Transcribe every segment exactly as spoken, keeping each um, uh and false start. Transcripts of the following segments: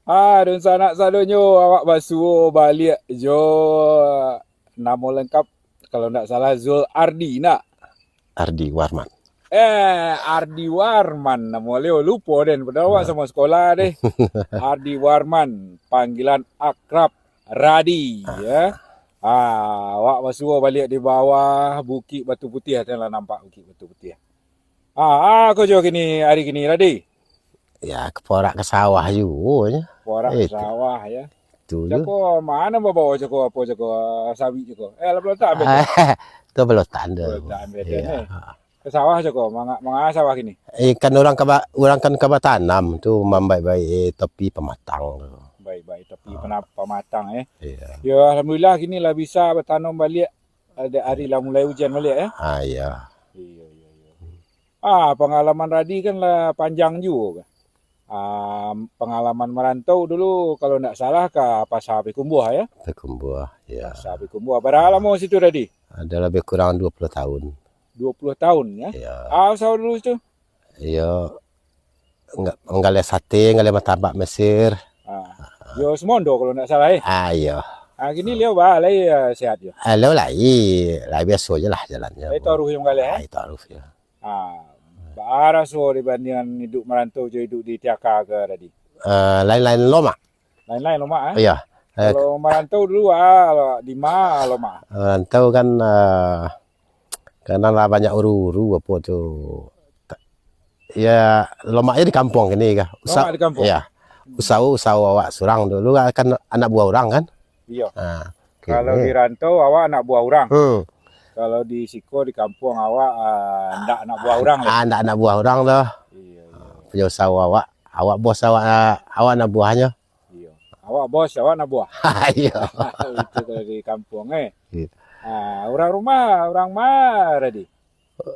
Ah, dunsanak sadonyo, awak basuo baliak jo namo lengkap, kalau ndak salah, Zul Ardi, nak? Ardi Warman. Eh, Ardi Warman namo Leo, lupo den, padahal awak Ah. samo sekolah deh. Ardi Warman, panggilan akrab Radi, Ah. ya. Ah, awak basuo baliak di bawah Bukik Batu Putiah, den lah nampak Bukik Batu Putiah. Ah, ah, ko jo kini, ari kini, Radi? Ya, ka porak ka sawah juo nyo. Porak ka Eh, tu. sawah, ya. Tu je. Cako, mano babawa cako, apo cako, sawit cako? Eh, lah, pelotak ambiak tu. Tu pelotak anda. Pelotak ambiak tu, Iya. eh. Ka sawah cako, manga-, manga sawah kini? Eh, kan urang ka ba-, urang kan ka batanam tu, mambaik-baik, eh, topi pamatang tu. Baik-baik, topi Ah. pena-, pamatang, eh. Iya. Ya, alhamdulillah, kini lah bisa batanom baliak. Ada ari lah mulai ujan baliak, ya? Ah, iya. Iya, iya, iya. Ah, pangalaman Radi kan lah panjang juo, kan? Ah, pangalaman marantau dulu, kalau ndak salah, ka Pasa Pikumbuah, ya? Pikumbuah, ya. Pasa Pikumbuah. Bara lamo situ, Radi? Ada lebih kurang dua puluh tahun. Dua puluh tahun, ya? Iya. Ah, usaho dulu situ? Iya. Ngga-, nggaleh sate, nggaleh martabak Mesir. Ah. Yo, Sumondo kalau ndak salah, eh. Ah, iya. Ah, kini Leo ba lai, eh, sehat yo? Ah, Leo lai, lai biaso je lah jalannyo. Lai taruih yo manggaleh, eh? Ah, taruih yo. Ah, baa raso dibandiangan iduik marantau jo iduik di Tiaka ko tadi? Ah, lain-lain lomak. Lain-lain lomak, eh? Iya. Eh, Kalau marantau dulu, ah, di ma lomak? Marantau kan, ah, Kadang lah banyak uru-uru apo tu. Ta-, ya, lomaknyo di kampuang kini kah. Usa-, Lomak di kampuang? Ya. Usaho, usaho awak surang dulu kan anak buah urang kan. Iyo. Ha, Kalau kini. di rantau awak anak buah urang. Hmm. Kalau di siko di kampuang awak, ah, ndak anak buah urang lah. Ah, ndak anak buah urang tu. Iyo, iyo. Punyo usaho awak, awak bos awak, ah, awak anak buahnyo. Iyo. Awak bos, awak anak buah. Iyo. Itu kalau di kampuang, eh. Iyo. Ah, urang rumah, urang ma tadi?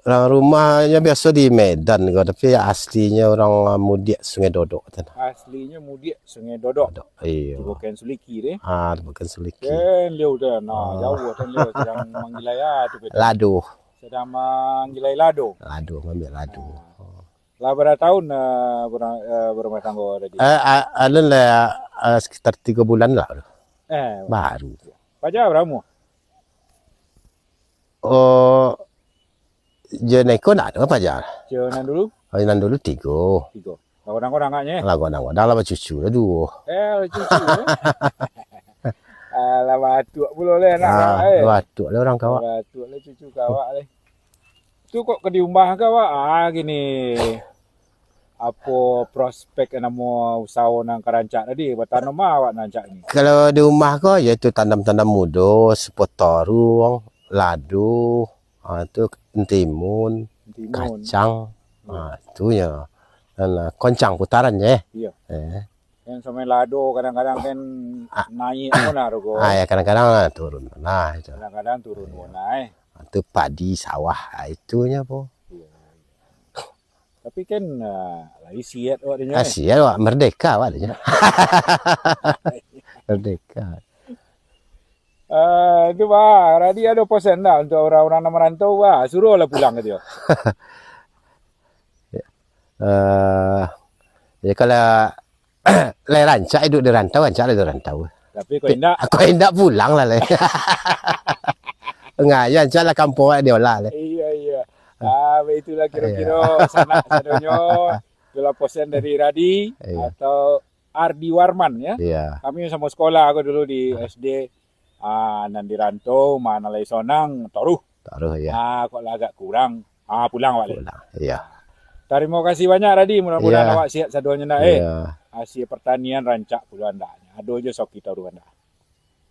Urang rumahnyo biaso di Medan ko, tapi aslinyo urang Mudiak Sungai Dodok tu. Aslinyo Mudiak Sungai Dodok. Dodok, iyo. Di Bukan Suliki deh. Ah, di Bukan Suliki. Kan Leo dah, nah, Ah. jauah kan Leo sedang manggilai ah tu, betul. Lado. Sedang manggilai lado. Lado, ngambil lado. Ah. Lah bara tahun, eh, berang-, eh, berumah tangga tadi? Eh, a-, alun lah, eh, sekitar tigo bulan lah. Eh. Baru. Paja bara umua? Oh, jo neko ndak ado paja. Jo nan dulu? Oh, nan dulu tigo. Tigo. Lah godang-godang agaknyo, eh? Lah godang-godang lah bacucu lah duo. Eh, bacucu, eh? Alah, batuak pulo leh anak, Ah, eh. batuak lah urang ka awak. Batuak lah cucu ka awak leh. Tu kok ka diumah ka awak? Ah, gini. Apo prospek namo usaho nan ka rancak tadi? Batanom ma awak nan rancak ni? Kalau di rumah ko, yo itu tanam-tanam mudo, sepo toruang, lado, ah, tu entimun, Entimun. kacang, Iyo. ah, tu nyo. Dan, ah, koncang putaran je. Iyo. Eh. Kan samo lado kadang-kadang kan Ah. naik pun harga. Ah, ya, kadang-kadang, ah, turun lah itu. Kadang-kadang turun Iyo. pun lah, eh. Ah, tu padi sawah, ah, itunyo po. Iyo. Tapi kan, ah, lai siat awak dinyo, Ah, eh. siat awak, merdeka awak dinyo. Merdeka. Ah, tu, bah, Radi ado pesan dak untuk orang-orang nan merantau, bah? Suruhlah pulang, katanya. Eh, ya, kalau lai rancak iduik di rantau, rancak lah di rantau. Tapi kok indak? Kok indak, pulang lah, lai. Ngayah, rancak lah kampuang awak diolah, lai. Iya, iya. Ah, baitulah kira-kira Iya. sanak sadonyo. Itulah pesan dari Radi Iya. atau Ardi Warman, ya. Iya. Kami samo sekolah ko dulu di S D, ah, nan di rantau, ma nan lai sonang, taruh. Taruh, iya. Ah, kok lah agak kurang, ah, pulang awak lai. Pulang, iya. Tarimo kasih banyak, Radi. Mudah-mudahan Iya. awak sihat sadonyo ndak, eh. Iya. Hasil pertanian rancak pulo andaknyo. Ado jo soki taruh andak.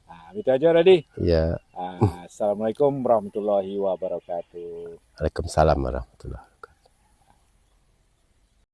Ah, itu aja, Radi. Iya. Ah, Assalamualaikum warahmatullahi wabarakatuh. Waalaikumsalam warahmatullahi